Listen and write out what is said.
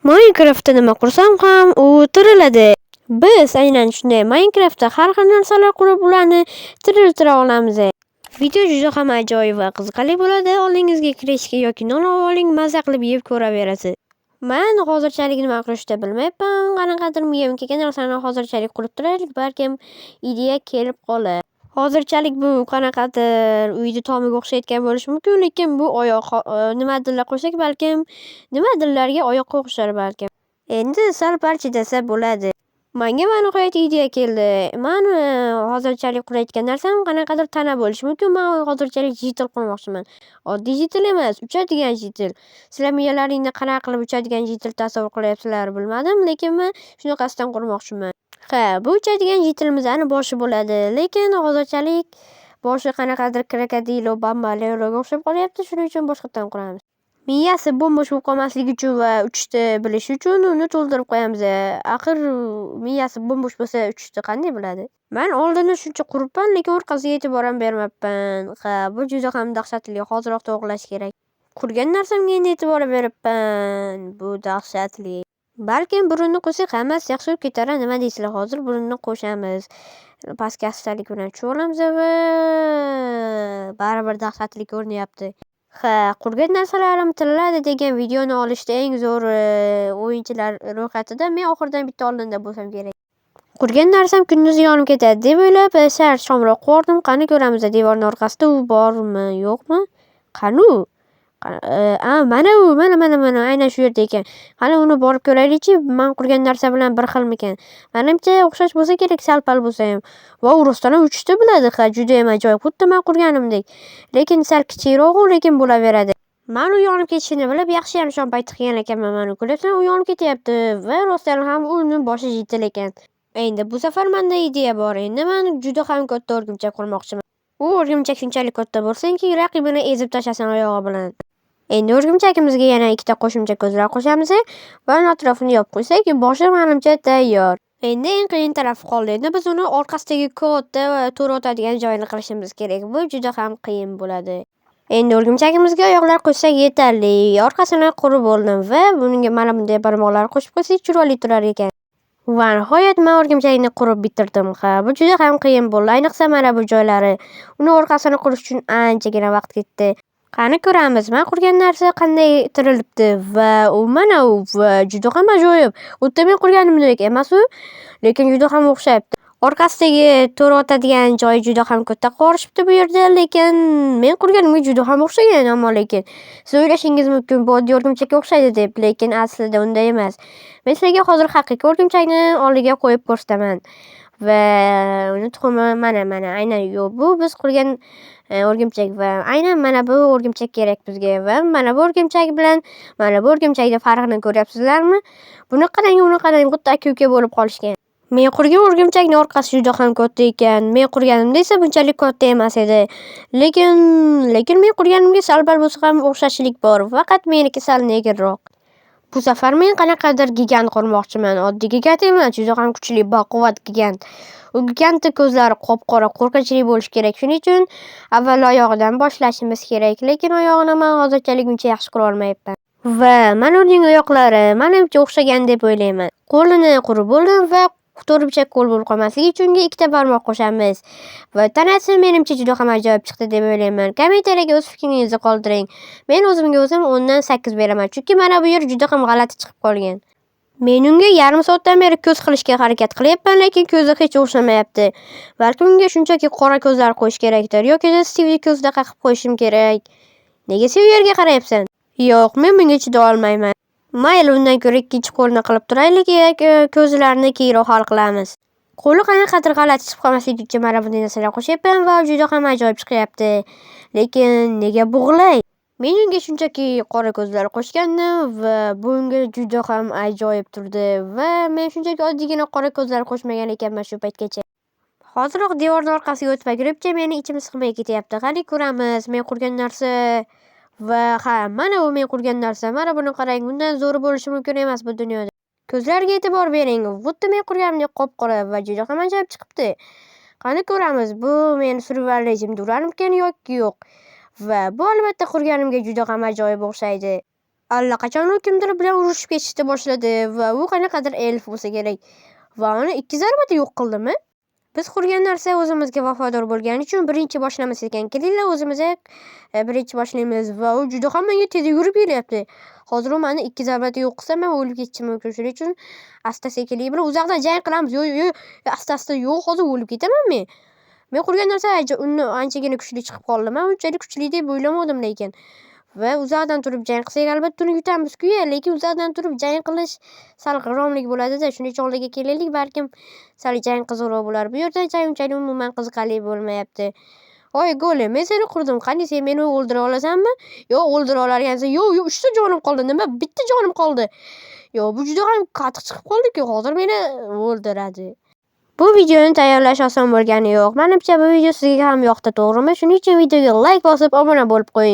Minecraftda nima qursam ham u tiriladi. Biz aynan shunday Minecraftda har xil narsalar qurib, ularni tiriltira olamiz. Video juda ham ajoyib va qiziqarli bo'ladi. Oldingizga krechka yoki non oling, maza qilib yeb ko'raverasiz. Man hozirchalik nima qurishni bilmayapman. Qanaqadir miyamga kelgan narsani hozirchalik qurib turaylik, balkim ideya kelib qolar. Hozirchalik bu qanaqadir uyni tomiga o'xshayotgan bo'lishi mumkin, lekin bu oyoq nimadirlar qo'ysak, balkim nimadirlarga oyoqqa o'xshar balkim. Endi sal-pal chidasa bo'ladi. Menga va nihoyat ideya keldi. Man hozirchalik qurayotgan narsam qanaqadir tana bo'lishi mumkin. Man hozirchalik житель qurmoqchiman. Oddiy житель emas, uchadigan житель. Sizlar miyalaringda qanaqa qilib uchadigan житель tasavvur qilyapsizlar, bilmadim, lekin men shunaqasidan qurmoqchiman. Ha, bu uchadigan житель imizni boshi bo'ladi, lekin hozirchalik boshi qanaqadir krokodilo bambalero o'xshab qolyapti. Shuning uchun boshqatdan quramiz. Miyasi bo'm-bo'sh bo'lib qolmasligi uchun va uchishni bilishi uchun uni to'ldirib qo'yamiz. Axir miyasi bo'm-bo'sh bo'lsa, uchishni qanday biladi? Man oldini shuncha quribman, lekin orqasiga e'tibor ham bermabman. Ha, bu juda ham dahshatli. Hoziroq to'g'rilash kerak. Qurgan narsamga endi e'tibor beribman. Bu dahshatli. Balkim burunni qo'ysak, hammasi yaxshi bo'lib ketar, nima deysizlar? Hozir burunni qo'shamiz. Pastga astalik bilan tushib olamiz va baribir dahshatli ko'rinyapti. Ha, qurgan narsalarim tiriladi degan videoni olishda eng zo'r o'yinchilar ro'yxatida men oxiridan bitta oldinda bo'lsam kerak. Qurgan narsam kunduzi yonib ketadi deb o'ylab, sal shomroq qurdim. Qani ko'ramiz, devorning orqasida u bormi, yo'qmi? Qani u? A, mana u, mana, mana, mana, aynan shu yerda ekan. Qani, uni borib ko'raylikchi, man qurgan narsa bilan bir xilmikan? Manimcha, o'xshash bo'lsa kerak, sal-pal bo'lsa ham. Va u rostdan ham uchishni biladi. Ha, judayam ajoyib, xuddi man qurganimdek. Lekin sal kichikroq u, lekin bo'laveradi. Man u yonib ketishini bilib, yaxshiyam shom payti qilgan ekanman mana. Ko'ryapsizmi, u yonib ketyapti va rostdan ham uni boshi житель ekan. Endi bu safar menda ideya bor. Endi man juda ham katta o'rgimchak qurmoqchiman. U o'rgimchak shunchalik katta bo'lsinki, raqibini ezib tashlasin oyog'i bilan. Endi o'rgimchagimizga yana ikkita qo'shimcha ko'zlar qo'shamiz va uni atrofini yopib qo'ysak, boshi manimcha tayyor. Endi eng qiyin tarafi qoldi. Endi biz uni orqasidagi katta va to'r o'tadigan joyini qilishimiz kerak. Bu juda ham qiyin bo'ladi. Endi o'rgimchagimizga oyoqlar qo'shsak yetarli. Orqasini qurib bo'ldim va bunga mana bunday barmoqlar qo'shib qo'ysak, chiroyli turar ekan. Va nihoyat men o'rgimchakni qurib bitirdim. Ha, bu juda ham qiyin bo'ldi. Ayniqsa mana bu joylari. Uni orqasini qurish uchun anchagina vaqt ketdi. Qani ko'ramiz, men qurgan narsa qanday tirilibdi va u mana u va juda ham ajoyib. Xuddi men qurganimdek emas u, lekin juda ham o'xshayapti. Orqasidagi to'r o'tadigan joyi juda ham katta qilib bu yerda, lekin men qurganimga juda ham o'xshagan, ammo lekin siz o'ylashingiz mumkin, bu oddiy o'rgimchakka o'xshaydi deb, lekin aslida unday emas. Men sizlarga hozir haqiqiy o'rgimchakni oldiga qo'yib ko'rsataman. Va uni tuxumi mana, mana aynan yo'q, bu biz qurgan o'rgimchak va aynan mana bu o'rgimchak kerak bizga va mana bu o'rgimchak bilan mana bu o'rgimchakni farqini ko'ryapsizlarmi? Buni qarang, uni qarang, xuddi aka-uka bo'lib qolishgan. Men qurgan o'rgimchakning orqasi juda ham katta ekan. Men qurganimda esa bunchalik katta emas edi. Lekin men qurganimga sal-pal bo'lsa ham o'xshashlik bor. Faqat meniki sal negirroq. Bu safar men qanaqadir gigant qurmoqchiman. Oddiy gigant emas, juda ham kuchli, baquvvat gigant. U gigantni ko'zlari qop-qora, qo'rqinchli bo'lishi kerak. Shuning uchun avval oyog'idan boshlashimiz kerak. Lekin oyog'ini men hozirchalik uncha yaxshi qura olmayapman. Va mana uning oyoqlari manimcha o'xshagan deb o'ylayman. Qo'lini qurib bo'ldim va to'rtburchak qo'l bo'lib qolmasligi uchun ikkita barmoq qo'shamiz. Va tanasi menimcha juda ham ajoyib chiqdi deb o'ylayman. Kommentariyaga o'z fikringizni qoldiring. Men o'zimga o'zim 10dan 8 beraman, chunki mana bu yer juda ham g'alati chiqib qolgan. Men unga yarim soatdan beri ko'z qilishga harakat qilyapman, lekin ko'zi hech o'xshamayapti. Balkim unga shunchaki qora ko'zlar qo'yish kerakdir yoki Stivni ko'zida qaqib qo'yishim kerak. Nega sen u yerga qarayapsan? Yo'q, men bunga chida olmayman. Mayli, undan ko'ra ikkinchi qo'lni qilib turaylik, ko'zlarni keyinroq hal qilamiz. Qo'li qanaqadir g'alati chiqib qolmasligi uchun mana bunday narsalar qo'shyapman va juda ham ajoyib chiqyapti. Lekin nega bug'lay? Men unga shunchaki qora ko'zlar qo'shgandim va bu unga juda ham ajoyib turdi va men shunchaki oddiygina qora ko'zlar qo'shmagan ekanman shu paytgacha. Hoziroq devorning orqasiga o'tmagunimcha meni ichim siqmay ketyapti. Qani ko'ramiz, men qurgan narsa va ha, mana u men qurgan narsa. Mana buni qarang, bundan zo'ri bo'lishi mumkin emas bu dunyoda. Ko'zlariga e'tibor bering, xuddi men qurganimdek qop-qora va juda ham ajoyib chiqibdi. Qani ko'ramiz, bu meni survival rejimda urarmikan yoki yo'q. Va bu albatta qurganimga juda ham ajoyib o'xshaydi. Allaqachon u kimdir bilan urushib ketishni boshladi va u qanaqadir elf bo'lsa kerak. Va uni 2 zarbada yo'q qildimi? Biz qurgan narsa o'zimizga vafodor bo'lgani uchun birinchi boshlamas ekan. Kelinglar, o'zimiz birinchi boshlaymiz va u juda ham menga tez yugurib kelyapti. Hozir u meni 2 zarbada yo'q qilsa, men o'lib ketishim mumkin. Shuning uchun asta-sekinlik bilan uzoqdan jang qilamiz. Yo'q, yo'q, asta-asta yo'q, hozir o'lib ketaman men. Men qurgan narsa uni anchagina kuchli chiqib qoldi. Men unchalik kuchli deb o'ylamadim lekin. Va uzoqdan turib jang qilsak, albatta uni yutamiz-ku-ya, lekin uzoqdan turib jang qilish sal g'irromlik bo'ladi-da. Shuning uchun oldiga kelaylik, balkim sal jang qiziqroq bo'lar. Bu yerda jang unchalik umuman qiziqarli bo'lmayapti. Voy, golem, men seni qurdim. Qani, sen meni o'ldira olasanmi? Yo'q, o'ldira olarkansan. Yo'q, yo'q, 3 ta jonim qoldi. Nima? Bitta jonim qoldi. Yo'q, bu juda ham qattiq chiqib qoldi-ku. Hozir meni o'ldiradi. Bu videoni tayyorlash oson bo'lgani yo'q. Menimcha, bu video sizga ham yoqdi, to'g'rimi? Shuning uchun videoga like bosib, obuna bo'lib qo'ying.